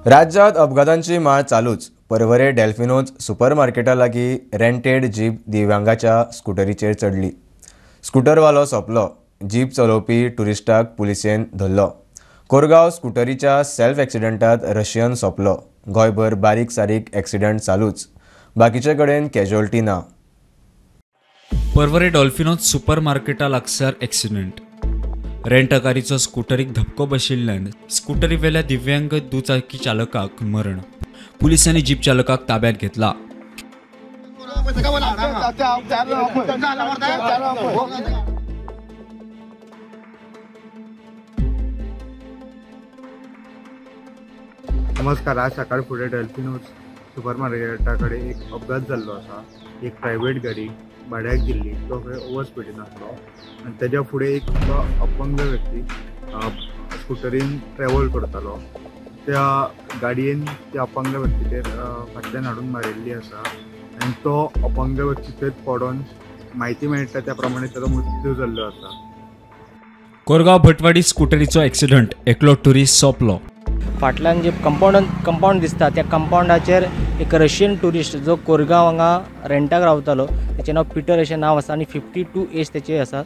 राज्यात अपघातांची माळ चालूच. परवरे डेल्फिनोज सुपरमार्केटा लागीं रेंटेड जीप दिव्यांगाच्या स्कुटरीचेर चडली. स्कुटरवालो सोंपलो. जीप चलोवपी ट्युरिस्टाक पुलिसेन धरलो. कोरगांव स्कुटरीच्या सेल्फ एक्सिडंटात रशियन सोंपलो. गोंयभर बारीक सारीक एक्सिडंट चालूच. बाकीचे कडेन कॅज्युअल्टी ना. परवरे डॉल्फिनोज सुपरमार्केटा लागसार एक्सिडंट. रेंटकारीचो स्कुटरीक धपको बशिल्ल्यान स्कुटरीवेल्या दिव्यांग दुचाकी चालकाक मरण. पुलिसांनी जीप चालकाक ताब्यात घेतला. नमस्कार. आज सकाळ फुडें डॉल्फिनोज सुपरमार्केटा कडेन एक अपघात जाल्लो आसा. एक प्रायवेट गाडी भाड्याक दिल्ली, तो खंय ओवर स्पिडीन आसलो आनी तेज्या फुडें एक अपंग व्यक्ती स्कुटरीन ट्रॅवल करतालो. त्या गाडयेन त्या अपंग व्यक्तीचेर फाटल्यान हाडून मारिल्ली आसा आनी तो अपंग व्यक्ती थंयच पडोन म्हायती मेळटा त्या प्रमाणे ताचो मृत्यू जाल्लो आसा. कोरगांव भटवाडी स्कुटरीचो एक्सिडंट, एकलो ट्युरिस्ट सोंपलो. फाटल्यान जे कंपाउंड दिसता त्या कंपाउंडाचेर एक रशियन ट्युरिस्ट जो कोरगांव हांगा रेंटाक रावतालो, तेचें नांव पिटर अशें नांव आसा आनी 52 एज तेची आसा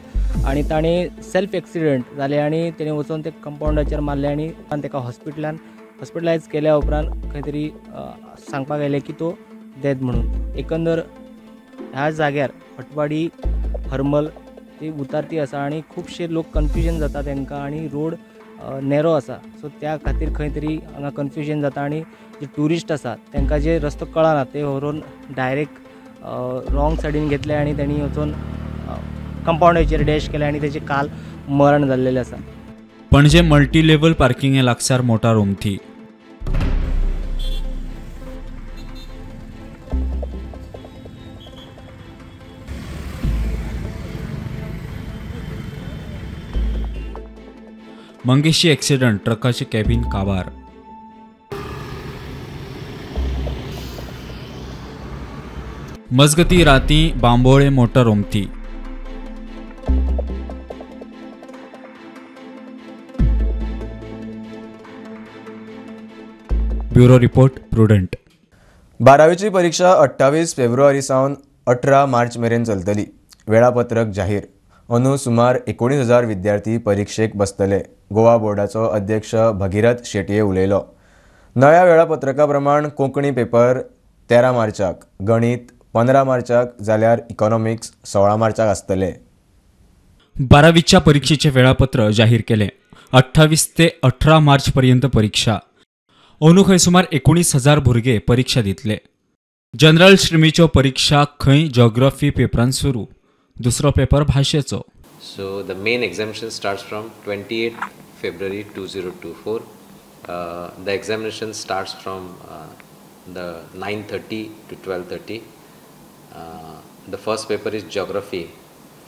आनी ताणें सेल्फ एक्सिडंट जालें आनी तेणें वचून ते कंपाउंडाचेर मारलें आनी ताका हॉस्पिटलायज केल्या उपरांत खंय तरी सांगपाक आयलें की तो डेथ म्हणून. एकंदर ह्या जाग्यार भटवाडी हरमल ती उतारती आसा आनी खुबशे लोक कन्फ्युजन जाता तांकां आनी रोड नॅरो आसा, सो त्या खातीर खंय तरी हांगा कन्फ्युजन जाता आनी जे ट्युरिस्ट आसा तांकां जे रस्तो कळना ते व्हरून डायरेक्ट रॉंग सायडीन घेतले आनी तांणी वचून कंपाउंडाचेर डॅश केले आनी तेचें काल मरण जाल्लेलें आसा. पणजे मल्टी लेवल पार्किंगे लागसार मोटार उमथी. मंगेशी एक्सिडंट, ट्रकाचे कॅबिन काबार. मजगती राती बांबोळे मोटर उमथी. Bureau report, Prudent. बारावीची परीक्षा 28 फेब्रुवारी सावन 18 मार्च मेरेन चलतली. वेळापत्रक जाहीर. अंदू सुमार 19,000 विद्यार्थी परीक्षेक बसतले. गोवा बोर्डाचो अध्यक्ष भगीरथ शेटये उलयलो. नव्या वेळापत्रका प्रमाण कोंकणी पेपर 13 मार्चाक, गणित 15 मार्चाक जाल्यार इकॉनॉमिक्स 16 मार्चाक आसतले. बारावीच्या परीक्षेचे वेळापत्र जाहीर केले. 28 ते 18 मार्च पर्यंत परीक्षा. अंदू खंय सुमार 19,000 भुरगे परीक्षा दितले. जनरल श्रेणीच्यो परीक्षा खंय जॉग्राफी पेपरान सुरू, दुसरो पेपर भाशेचो. So the main examination starts from 28 February 2024. The examination starts from the 9:30 to 12:30. The first paper is geography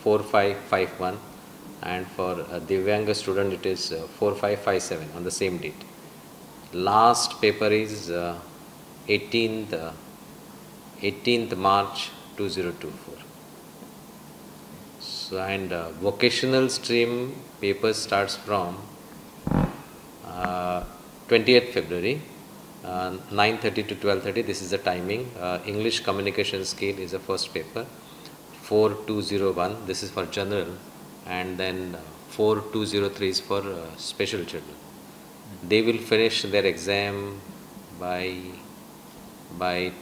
4551, and for a Divyanga student it is 4557 on the same date. Last paper is 18th March 2024. So, and vocational stream paper starts from 28th February, 9:30 to 12:30. This is the timing. English communication skill is the first paper, 4201. This is for general, and then 4203 is for special children. They will finish their exam by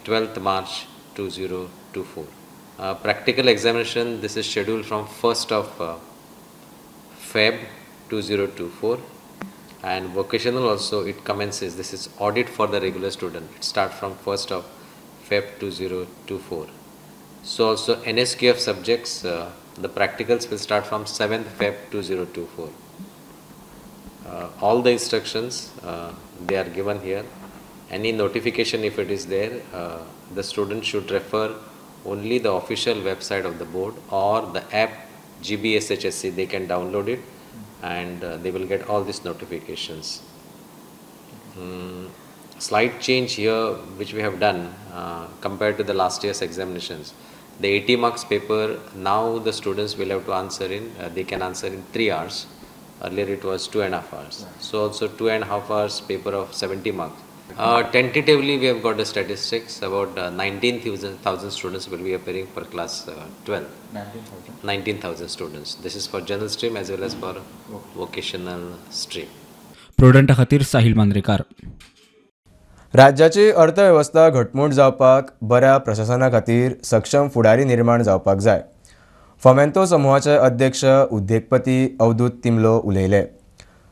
12th March 2024. Practical examination, this is scheduled from 1st of Feb 2024, and vocational also it commences. This is audit for the regular student. It starts from 1st of Feb 2024. So also NSQF subjects, the practicals will start from 7th Feb 2024. All the instructions they are given here. Any notification if it is there, the student should refer only the official website of the board or the app GBSHSC. They can download it and they will get all these notifications. Slight change here which we have done compared to the last year's examinations. The 80 marks paper, now the students will have to answer in, they can answer in 3 hours. Earlier it was 2.5 hours. So also 2.5 hours paper of 70 marks. Tentatively, we have got the statistics about 19,000 students will be appearing for class 12. 19,000 students. This is for general stream as well as for vocational stream. प्रुडंटा खातीर साहिल मांद्रेकार. राज्याची अर्थवेवस्था घटमूट जावपाक बऱ्या प्रशासना खातीर सक्षम फुडारी निर्माण जावपाक जाय. फोमेंतो समुहाचे अध्यक्ष उद्देगपती अवधूत तिमलो उलयले.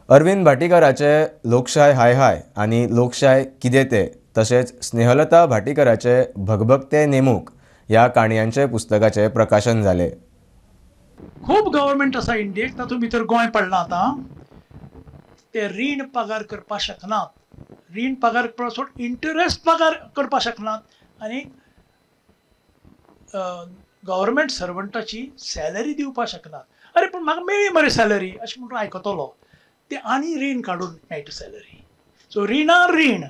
अरविंद भाटीकाराचे लोकशाय हाय हाय आनी लोकशाय कितें ते तशेंच स्नेहलता भाटीकाराचे भगभगते नेमूक ह्या काणयांचे पुस्तकाचें प्रकाशन जालें. खूब गव्हर्मेंट आसा इंडियेक, तातूंत भितर गोंय पडलां आतां. ते रीण पगार करपाक शकनात, रीण पगार सोड इंटरस्ट पगार करपाक शकनात आनी गव्हर्मेंट सर्वंटाची सॅलरी दिवपाक शकनात. अरे पूण म्हाका मेळ्ळी मरे सॅलरी अशें म्हणून आयकतलो, ते आनी रीण काडून मेळटा सॅलरी. सो रिणार रीण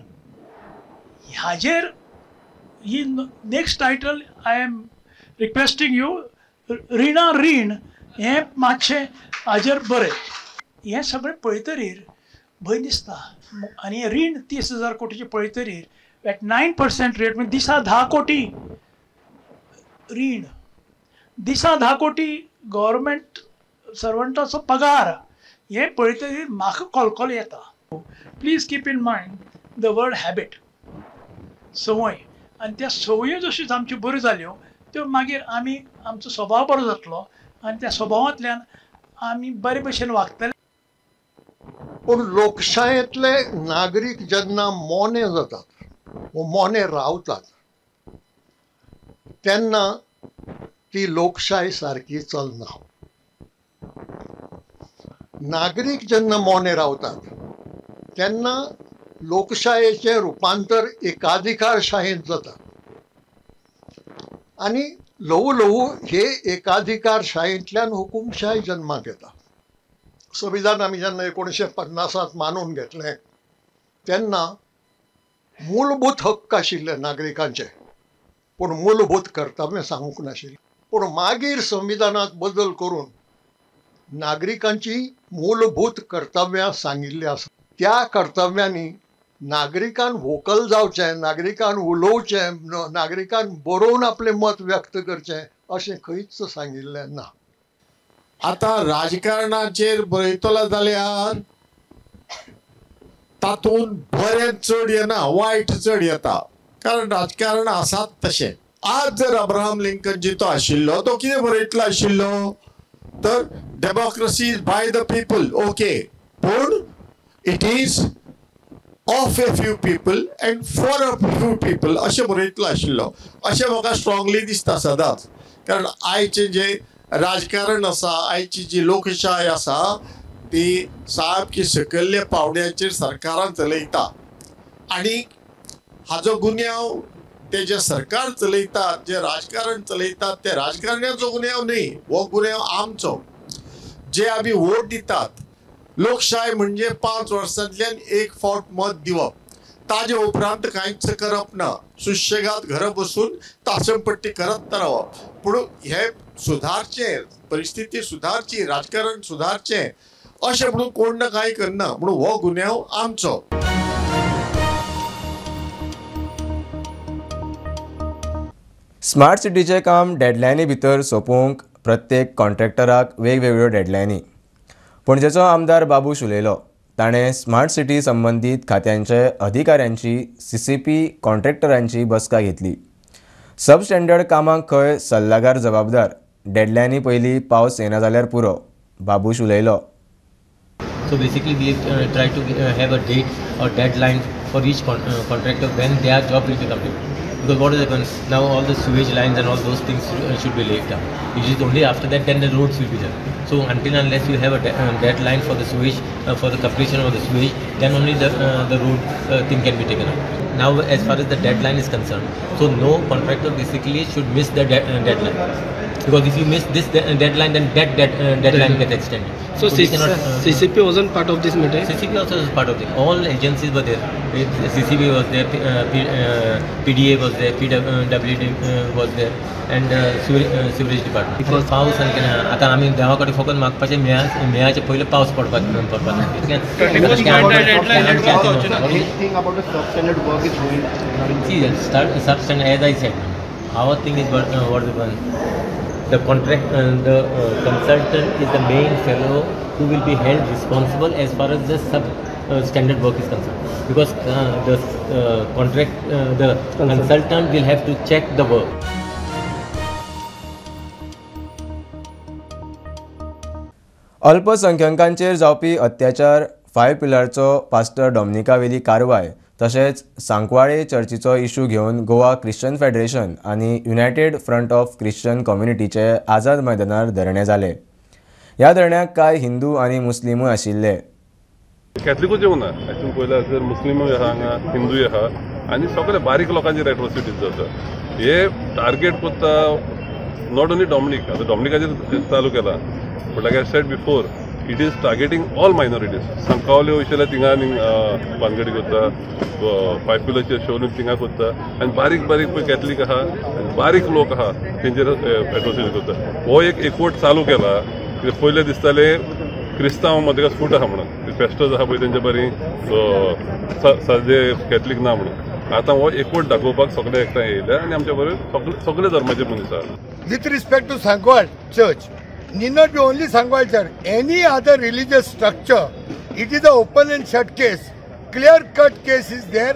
हाजेर ही next title I am requesting you, रिणार रीण हें मातशें हाजेर बरें. हें सगळें पळयतरीर भंय दिसता आनी रीण 30,000 कोटीचें पळयतरीर एट 9% रेट म्हणजे दिसा 10 कोटी रीण, दिसा 10 कोटी गव्हर्मेंट सर्वंटाचो पगार, हें पळयतरीर म्हाका कलकल येता. Please keep in mind the word habit, संवय. आनी त्या संवयो जश्यो आमच्यो बऱ्यो जाल्यो त्यो मागीर आमी आमचो स्वभाव बरो जातलो आनी त्या स्वभावांतल्यान आमी बरे भशेन वागतले. पूण लोकशायेंतले नागरीक जेन्ना मोने जातात वो मोने रावतात तेन्ना ती लोकशाय सारकी चलना. नागरीक जेन्ना मोने रावतात तेन्ना लोकशायेचें रुपांतर एकाधिकारशायेंत जाता आनी ल्हवू ल्हवू हे एकाधिकारशायेंतल्यान हुकुमशाय जन्माक येता. संविधान आमी जेन्ना 1950 मानून घेतलें तेन्ना मूलभूत हक्क आशिल्ले नागरिकांचे, पूण मूलभूत कर्तव्य सांगूंक नाशिल्लें. पूण मागीर संविधानांत बदल करून नागरिकांची मूलभूत कर्तव्यां सांगिल्लीं आसा. त्या कर्तव्यांनी नागरिकान व्होकल जावचें, नागरिकान उलोवचें, नागरिकान बरोवन आपलें मत व्यक्त करचें अशें खंयच सांगिल्लें ना. आतां राजकारणाचेर बरयतलो जाल्यार तातूंत बरें चड येना, वायट चड येता, कारण राजकारण आसात तशें. आज जर अब्राहम लिंकन जितो आशिल्लो तो कितें बरयतलो आशिल्लो तर democracy is by the people, okay, पूण it is of a few people and for a few people अशें बरयतलो आशिल्लो अशें म्हाका स्ट्रांगली दिसता सदांच. कारण आयचें जें राजकारण आसा, आयची जी लोकशाय आसा ती सामकी सकयल्ल्या पावंड्याचेर सरकारान चलयता आनी हाजो गुन्यांव ते जे सरकार चलयतात, जे राजकारण चलयतात ते राजकारण्याचो गुन्यांव न्ही, हो गुन्यांव आमचो जे आमी वोट दितात. लोकशाय म्हणजे 5 वर्सांतल्यान एक फावट मत दिवप, ताजे उपरांत कांयच करप ना, सुशेगाद घरा बसून तासमपट्टी करत रावप. पूण हे सुधारचें, परिस्थिती सुधारची, राजकारण सुधारचें अशें म्हणून कोण ना कांय करना, म्हणून हो गुन्यांव आमचो. स्मार्ट सिटीचें काम डेडलायनी भितर सोंपोवंक प्रत्येक कॉन्ट्रॅक्टराक वेगवेगळ्यो डेडलायनी. पणजेचो आमदार बाबूश उलयलो. ताणें स्मार्ट सिटी संबंदीत खात्यांचे अधिकाऱ्यांची सीसीपी कॉन्ट्रॅक्टरांची बसका घेतली. सब स्टँडर्ड कामांक खंय सल्लागार जबाबदार, डेडलायनी पयलीं पावस येना जाल्यार पुरो, बाबूश उलयलो. So basically we try to have a date or deadline for each contractor when their job will be complete. Because what has happened now, all the sewage lines and all those things should be laid down. It is only after that then the roads will be done. So until unless you have a deadline for the sewage, for the completion of the sewage, then only the road thing can be taken up. Now as far as the deadline is concerned, so no contractor basically should miss the deadline. Because if you miss this deadline, then that deadline gets extended. So, CCP wasn't part of this meeting? CCP also was part of it. All agencies were there. CCP was there, PDA was there, PWD was there, and sewerage department. Because पावस आतां आमी देवा कडेन फकत मागपाचें मेळाचे पयले पावस पडपाक. Substandard, as I said, our thing is what is one. The contract, the consultant is the main fellow who will be held responsible as far as the sub standard work is concerned, because the contract, the consultant will have to check the work. अल्पसंख्यांकांचेर जावपी अत्याचार, five पिलरचो pastor Dominica वेली कारवाय तशेंच Sancoale चर्चीचो issue घेवन Goa Christian federation आनी United front of Christian कम्युनिटीचे आझाद मैदानार धरणे जाले. ह्या धरण्याक कांय हिंदू आनी मुस्लिमूय आशिल्ले. कॅथलिकूच येवना, हातून पळयल्यार जर मुस्लिमूय आहा हांगा, हिंदूय आहा आनी सगळे बारीक लोकांचेर एट्रोसिटीज जाता. हे टार्गेट करता not only Dominic, आतां डॉमनिकाचेर चालू केला, but like I said before, it is targeting all minorities. Sancoale वयताल्यार थिंगा आनी भानगडी करता, फायव पिलरचे शोरूम थिंगा करता आनी बारीक बारीक पळय कॅथलीक आहा, बारीक लोक आहा तेंचेर एट्रोसिटी करता. हो एक एकवट चालू केला. कित्याक पयलें दिसतालें क्रिस्तांव मदीं फूट आहा म्हणून, फेस्टोज आहा पळय तेंचे बरी सादे कॅथलीक ना म्हणून. आतां हो एकवट दाखोवपाक सगळे एकठांय येयले आनी आमच्या बरोबर सगळे धर्माचे मनीस आहा. With respect to Sancoale church, need not be only Sancoale church, any other religious structure, it is an open and shut case. Clear cut case is there.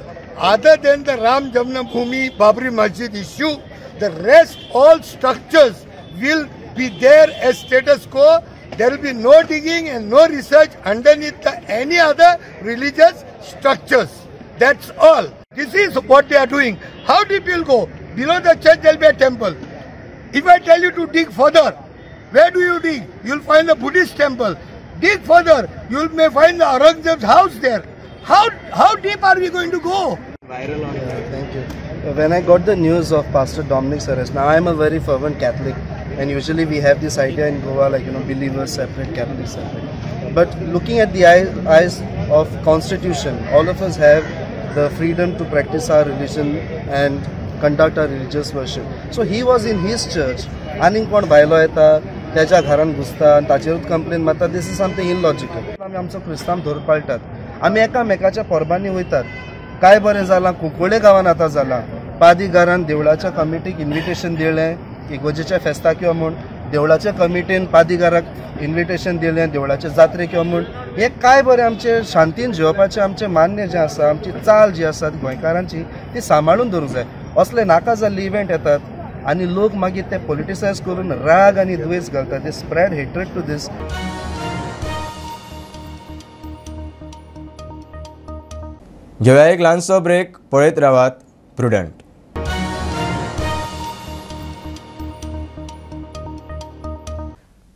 Other than the Ram Janmabhoomi Babri Masjid issue, the rest all structures will be there as status quo. There will be no digging and no research underneath the any other religious structures. That's all. This is what they are doing. How deep you will go? Below the church there will be a temple. If I tell you to dig further, where do you dig? You will find the Buddhist temple. Dig further, you may find the Aurangzeb's house there. How deep are we going to go? Viral on. Yeah, thank you. When I got the news of Pastor Dominic's arrest, now I am a very fervent Catholic, and usually we have this idea in Goa, like, you know, believers separate, Catholics separate. But looking at the eyes of Constitution, all of us have the freedom to practice our religion and conduct our religious worship. So he was in his church. आनीक कोण भायलो येता त्याच्या घरान घुसता आनी ताचेरूच complain मारता. This is something illogical. आमी आमचो क्रिस्तांव धर्म पाळटात, आमी एकामेकाच्या परबांनी वयतात. काय बरें जालां कुंकळे गांवान आतां जालां, पादीगारान देवळाच्या कमिटीक इन्विटेशन दिलें इगोजेच्या फेस्ताक यो म्हूण, देवळाच्या कमिटीन पादीगाराक इन्विटेशन दिलें देवळाचे जात्रेक यो म्हूण. हें काय बरें आमचें शांतीन जिवपाचें आमचें मान्य जें आसा, आमची चाल जी आसा गोंयकारांची ती सांबाळून दवरूंक जाय. असले नाका जाल्ले इव्हेंट येतात आनी लोक मागीर ते पॉलिटिसायज करून राग आनी द्वेस घालतात. ते स्प्रेड हेट्रेड टू दीस. घेवया एक ल्हानसो ब्रेक. पळयत रावात प्रुडंट.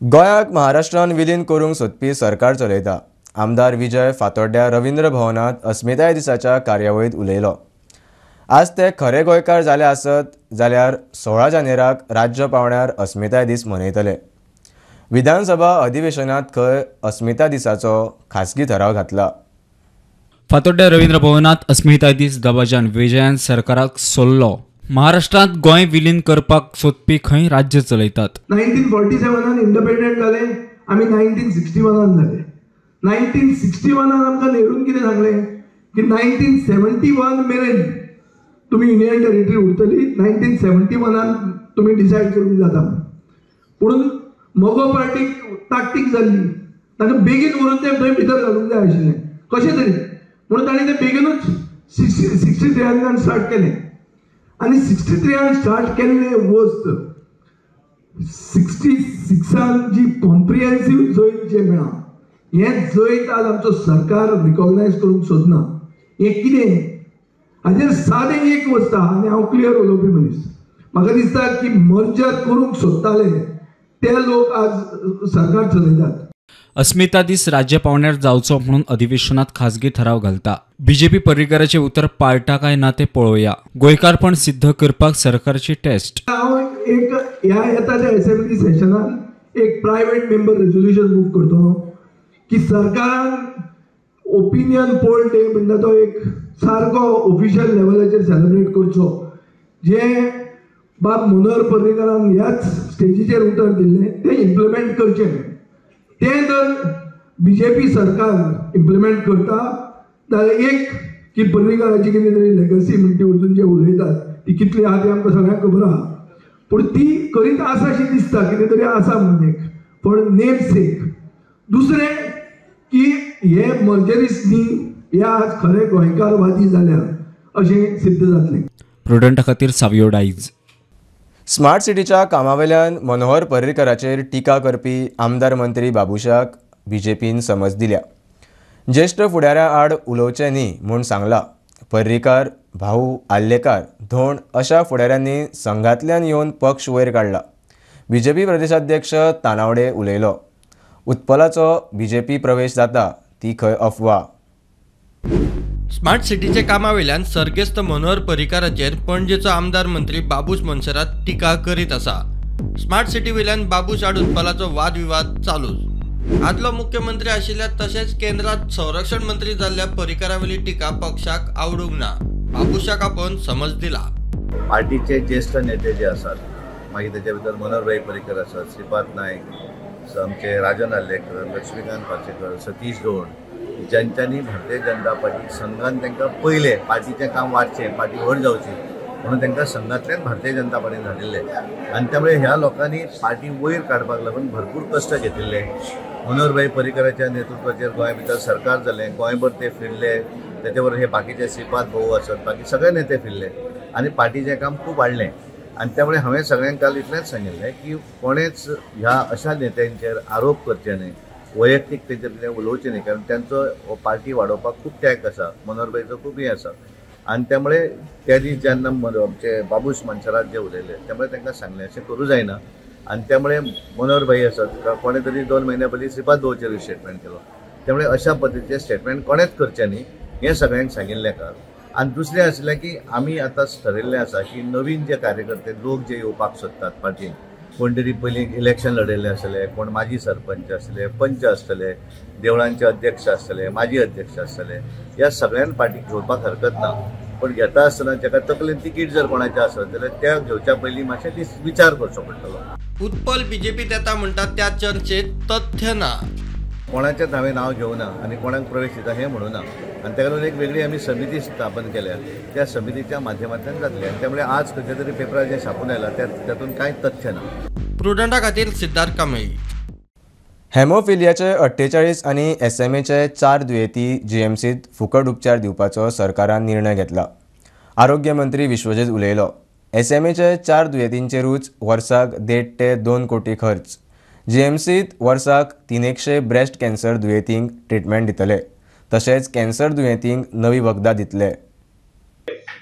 गोंयाक महाराष्ट्रान विलीन करूंक सोदपी सरकार चलयता. आमदार विजय फातोड्ड्या रवींद्र भवनांत अस्मिताय दिसाच्या कार्यावळींत उलयलो. आज ते खरे गोंयकार जाले आसत जाल्यार 16 जानेराक राज्य पांवड्यार अस्मिताय दीस मनयतले. विधानसभा अधिवेशनांत खंय अस्मिता दिसाचो खासगी ठराव घातला. फातोड्ड्या रवींद्र भवनांत अस्मिताय दीस दबाज्यान विजयान सरकाराक सोल्लो. महाराष्ट्रांत गोंय विलीन करपाक सोदपी खंय राज्य चलयतात. 1947 इंडिपेंडंट जाले आमी, 1961 जाले. 1961 आमकां नेरून कितें सांगलें की 1971 मेरेन तुमी युनियन टेरिटरी उरतली, 1971 तुमी डिसायड करूंक जाता. पूण मगो पार्टीक ताकतीक जाल्ली, तांकां बेगीन व्हरून तें थंय भितर घालूंक जाय आशिल्लें कशें तरी, म्हणून तांणी तें बेगीनूच 63 स्टार्ट केलें. आनी 63 स्टार्ट केल्लें वस्त 66 जी कॉम्प्रिहेन्सीव जैत जें मेळ्ळां, हें जैत आज आमचो सरकार रिकॉग्नायज करूंक सोदना. हें कितें हाजेर सादें एक वस्त आहा आनी हांव क्लियर उलोवपी मनीस, म्हाका दिसता की मर्जर करूंक सोदताले ते लोक आज सरकार चलयतात. अस्मिता दीस राज्य पावंड्यार जावचो म्हणून अधिवेशनात खासगी ठराव घालता. बीजेपी पर्रीकराचे उतर पाळटा काय ना ते पळोवया. गोंयकारपण सिद्ध करपाक सरकारची टेस्ट. हांव एक ह्या येता त्या एसेंब्ली सेशनान एक प्रायवेट मेंबर रेजोल्युशन मूव करतलो की सरकारान ओपिनियन पोल डे म्हणटा तो एक सारको ऑफिशियल लेवलाचेर सेलिब्रेट करचो, जे बाब मनोहर पर्रीकरान ह्याच स्टेजीचेर उतर दिल्लें तें इम्प्लिमेंट करचें. तें जर बीजेपी सरकार इम्प्लिमेंट करता जाल्यार एक की पर्रीकराची कितें तरी लेगसी म्हणटी अजून जे उलयतात ती कितली आहा ती आमकां सगळ्यांक खबर आहा, पूण ती करीत आसा अशी दिसता, कितें तरी आसा म्हणून एक फॉर नेम सेक. दुसरें की हे मर्जरीस न्ही, हे आज खरे गोंयकारवादी जाल्या अशें सिद्ध जातलें. प्रुडंटा खातीर सावियो डायज. स्मार्ट सिटीच्या कामावेल्यान मनोहर पर्रीकराचेर टिका करपी आमदार मंत्री बाबुशाक बीजेपीन समज दिल्या. ज्येश्ठ फुडाऱ्यां आड उलोवचें न्ही म्हूण सांगलां. पर्रीकार, भाऊ आर्लेकार, धोंड अशा फुडाऱ्यांनी संघांतल्यान येवन पक्ष वयर काडला. बीजेपी प्रदेशाध्यक्ष तानावडे उलयलो. उत्पलाचो बीजेपी प्रवेश जाता ती खंय अफवा. स्मार्ट सिटीच्या कामावेल्यान सर्गेस्त मनोहर पर्रीकाराचेर पणजेचो आमदार मंत्री बाबूश मोन्सेरात टिका करीत आसा. स्मार्ट सिटी वयल्यान बाबूश आड उत्पलाचो वादविवाद चालूच. आदलो मुख्यमंत्री आशिल्ल्या तशेंच केंद्रात संरक्षण मंत्री जाल्ल्या पर्रीकारावेली टिका पक्षाक आवडूंक ना. बाबूशाक आपोवन समज दिला. पार्टीचे ज्येश्ठ नेते जे आसात, मागीर तेच्या भितर मनोहरभाई पर्रीकर आसात, श्रीपाद नायक, आमचे राजन आर्लेकर, लक्ष्मीकांत पार्सेकर, सतीश धोंड, ज्यांच्यानी भारतीय जनता पार्टी संघान तांकां पयलें पार्टीचें काम वाडचें, पार्टी व्हड जावची म्हणून तांकां संघांतल्यान भारतीय जनता पार्टीन धाडिल्लें आनी त्यामुळे ह्या लोकांनी पार्टी वयर काडपाक लागून भरपूर कश्ट घेतिल्ले. मनोहरभाई पर्रीकराच्या नेतृत्वाचेर गोंय भितर सरकार जालें, गोंयभर ते फिरले, तेचे बरोबर हे बाकीचे श्रीपाद भाऊ आसत, बाकी सगळे नेते फिरले आनी पार्टीचें काम खूब वाडलें. आनी त्यामुळे हांवें सगळ्यांक काल इतलेंच सांगिल्लें की कोणेच ह्या अशा नेत्यांचेर आरोप करचे न्हय, वैयक्तीक तेंचेर कितें उलोवचें न्हय, कारण तांचो पार्टी वाडोवपाक खूब टॅक आसा, मनोहरभाईचो खूब हें आसा. आनी त्यामुळे त्या दीस जेन्ना आमचे बाबूश मोन्सेरात जे उलयले त्यामुळे तांकां सांगलें अशें करूं जायना. आनी त्यामुळे मनोहरभाई आसत, कोणें तरी 2 म्हयन्या पयलीं श्रीपाद भाऊचेर स्टेटमेंट केलो, त्यामुळे अशा पद्दतीचें स्टेटमेंट कोणेंच करचें न्ही हें सगळ्यांक सांगिल्लें काल. आनी दुसरें आशिल्लें की आमी आतां ठरयल्लें आसा की नवीन जे कार्यकर्ते लोक जे येवपाक सोदतात पार्टीन, कोण तरी पयलीं इलेक्शन लढयल्ले आसतले, कोण माजी सरपंच आसतले, पंच आसतले, देवळांचे अध्यक्ष आसतले, माजी अध्यक्ष आसतले, ह्या सगळ्यांक पार्टीक घेवपाक हरकत ना. पण घेता आसतना जाका तकलेन तिकीट जर कोणाचें आसत जाल्यार त्या घेवच्या पयलीं मातशें विचार करचो पडटलो. उत्पल बीजेपीत येता म्हणटा त्या चर्चेत तथ्य ना. कोणाचेंच हांवें नांव घेवना आनी कोणाक प्रवेश दिता हें म्हणूना. आनी ताका लागून एक वेगळी आमी समिती स्थापन केल्या, त्या समितीच्या माध्यमांतल्यान जातली. आनी त्यामुळे आज खंयच्या तरी पेपरार जें छापून आयलां तातूंत कांय तथ्य ना. प्रुडंटा खातीर सिद्धार्थ कांबळी. हेमोफिलियाचे 48 आनी एसएमएचे 4 दुयेंती जीएमसीत फुकट उपचार दिवपाचो सरकारान निर्णय घेतला. आरोग्य मंत्री विश्वजीत उलयलो. एसएमएचे 4 दुयेंतींचेरूच वर्साक 1.5 ते 2 कोटी खर्च. जीएमसीत वर्साक 300 ब्रेस्ट कॅन्सर दुयेंतींक ट्रिटमेंट दितले, तशेंच कॅन्सर दुयेंतींक नवी वखदां दितले.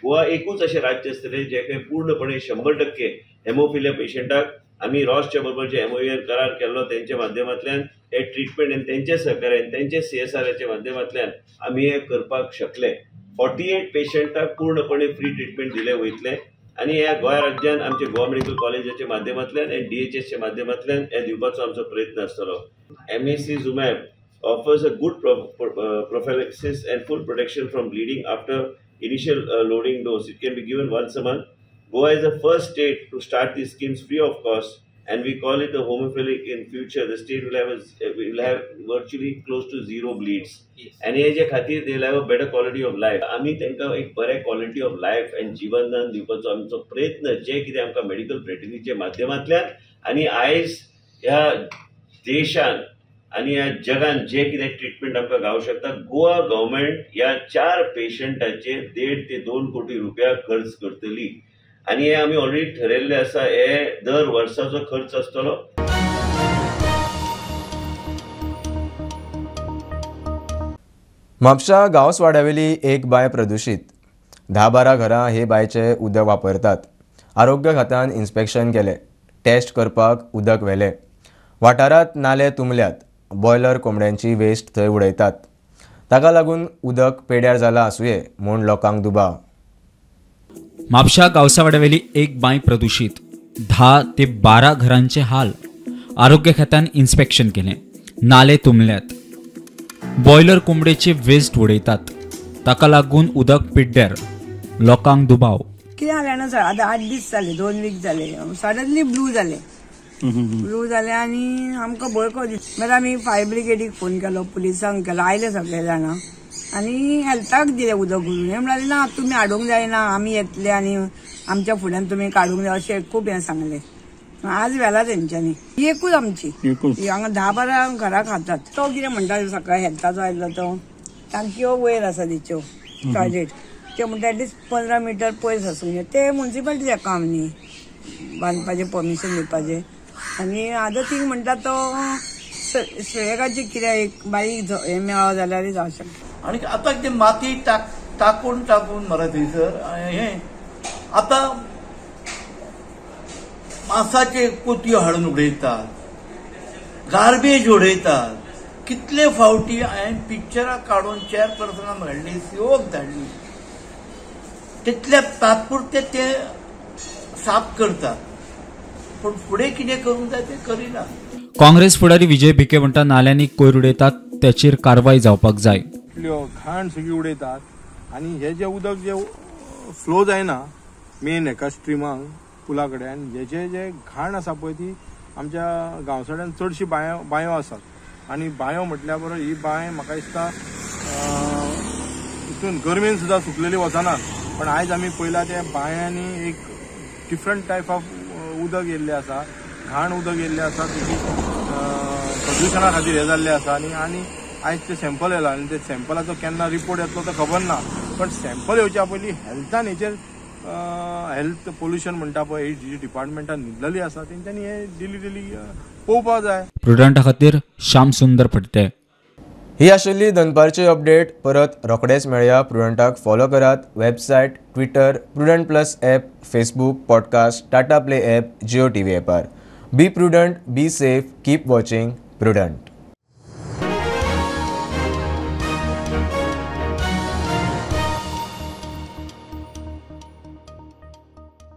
गोवा एकूच अशें राज्य आसतलें जें खंय पूर्णपणे 100% हेमोफिलिया पेशंटाक आमी रॉसच्या बरोबर जे एमओयूर करार केल्लो तेंच्या माध्यमांतल्यान हे ट्रिटमेंट आनी तेंच्या सहकार्यान तेंच्या सीएसआराच्या माध्यमांतल्यान आमी हें करपाक शकले. 48 पेशंटाक पूर्णपणे फ्री ट्रिटमेंट दिलें वयतलें आनी ह्या गोंय राज्यान आमच्या गोवा मेडिकल कॉलेजाच्या माध्यमांतल्यान आनी डीएचएसच्या माध्यमांतल्यान हें दिवपाचो आमचो प्रयत्न आसतलो. Emicizumab offers a good prophylaxis and full protection from bleeding after initial loading dose. It can be given once a month. Goa is the first state to start these schemes free of cost, and we call it the homophilic. In future, the state will have virtually close to 0 bleeds. Yes. And हे खातीर they will have a better quality of life. आमी तांकां एक बरें quality of life आनी जीवनदान दिवपाचो आमचो प्रयत्न जे कितें आमकां मेडिकल फ्रेटर्निटीच्या माध्यमांतल्यान आनी आयज ह्या देशान आनी ह्या जगान जे कितें ट्रिटमेंट आमकां गावूं शकता, गोवा गव्हर्मेंट ह्या 4 पेशंटाचेर 1.5 ते 2 कोटी रुपया खर्च करतली आनी हे आमी ऑलरेडी ठरयल्लें आसा. हे दर वर्साचो खर्च आसतलो. म्हापशा गांवसवाड्यावेली एक बांय प्रदुशीत. 10-12 घरां हे बांयचें उदक वापरतात. आरोग्य खात्यान इन्स्पेक्शन केलें, टेस्ट करपाक उदक व्हेलें. वाठारांत नाले तुंबल्यात, बॉयलर कोंबड्यांची वेस्ट थंय उडयतात, ताका लागून उदक पेड्यार जालां आसुये म्हूण लोकांक दुबाव. म्हापशा गांवसावाड्यावेली एक बांय प्रदुशीत. 10 ते 12 घरांचे हाल. आरोग्य खात्यान इन्स्पेक्शन केलें. नाले तुंबल्यात. बॉयलर कोंबडेचे वेस्ट उडयतात, ताका लागून उदक पिड्ड्यार. लोकांक दुबाव. कितें जालें ना सर, आतां 8 दीस जाले, 2 वीक जाले, सडनली ब्लू जाले. ब्लू जाले आनी आमकां भंय कसो दिसता. मागीर आमी फायर ब्रिगेडीक फोन केलो, पुलिसांक केलो, आयले सगळे जाणां आनी हेल्थाक दिलें उदक घालून. हे म्हणले ना तुमी हाडूंक जायना, आमी येतले आनी आमच्या फुड्यान तुमी काडूंक जाय अशें खूब हें सांगलें. आज व्हेला तेंच्यांनी. एकूच आमची हांगा 10-12 घरां खातात. तो कितें म्हणटा सकाळी हेल्थाचो आयलो तो टांकयो वयर आसा तेच्यो टॉयलेट, ते म्हणटा एटलिस्ट 15 मिटर पयस आसूंक जाय. ते मुन्सिपालिटीचें काम न्ही बांदपाचें, परमिशन दिवपाचें. आनी आतां ती म्हणटा तो श्रेयकाची कितें एक बारीक हें मेळो जाल्यार जावं शकता. आनी आतां कितें माती टाकून टाकून मरे थंयसर हें आतां मासाचे कोतयो हाडून उडयतात, गार्बेज उडयतात. कितले फावटी हांवें पिक्चरां काडून चेअरपर्सनाक धाडली, सीओक धाडली, तितले तात्पुरते ते साफ करतात, पूण फुडें कितें करूंक जाय तें करिना. काँग्रेस फुडारी विजय भिके म्हणटा नाल्यांनी कोयर उडयतात त्याचेर कारवाय जावपाक जाय. घाण सगळी उडयतात आनी हे जे उदक जे फ्लो जायना मेन हेका स्ट्रिमाक पुला कडेन, आनी हेजे जे घाण आसा पळय ती आमच्या गांवसाड्यान चडशी बांयो आसात. आनी बांयो म्हटल्या बरोबर ही बांय म्हाका दिसता हितून गरमेन सुद्दां सुकलेली वचनात, पण आयज आमी पळयला त्या बांयांनी एक डिफरंट टायप ऑफ उदक येयल्लें आसा, घाण उदक येयल्लें आसा, तेजी प्रदुशणा खातीर हें जाल्लें आसा. आनी आनी आयज ते सॅम्पल येयला आनी ते सॅम्पलाचो केन्ना रिपोर्ट येतलो तो खबर ना, पण सॅम्पल येवच्या पयलीं हेल्थान हेचेर हेल्थ पोल्युशन म्हणटा पळय ही जी डिपार्टमेंटान न्हिदलेली आसा तेंच्यांनी हे डेली डेली पळोवपाक जाय. प्रुडंटा खातीर श्याम सुंदर फडते. ही आशिल्ली दनपारची अपडेट. परत रोखडेच मेळया. प्रुडंटाक फॉलो करात. Website, Twitter, Prudent plus app, Facebook, podcast, Tata play app, Jio TV ॲपार. Be prudent, be safe, keep watching Prudent.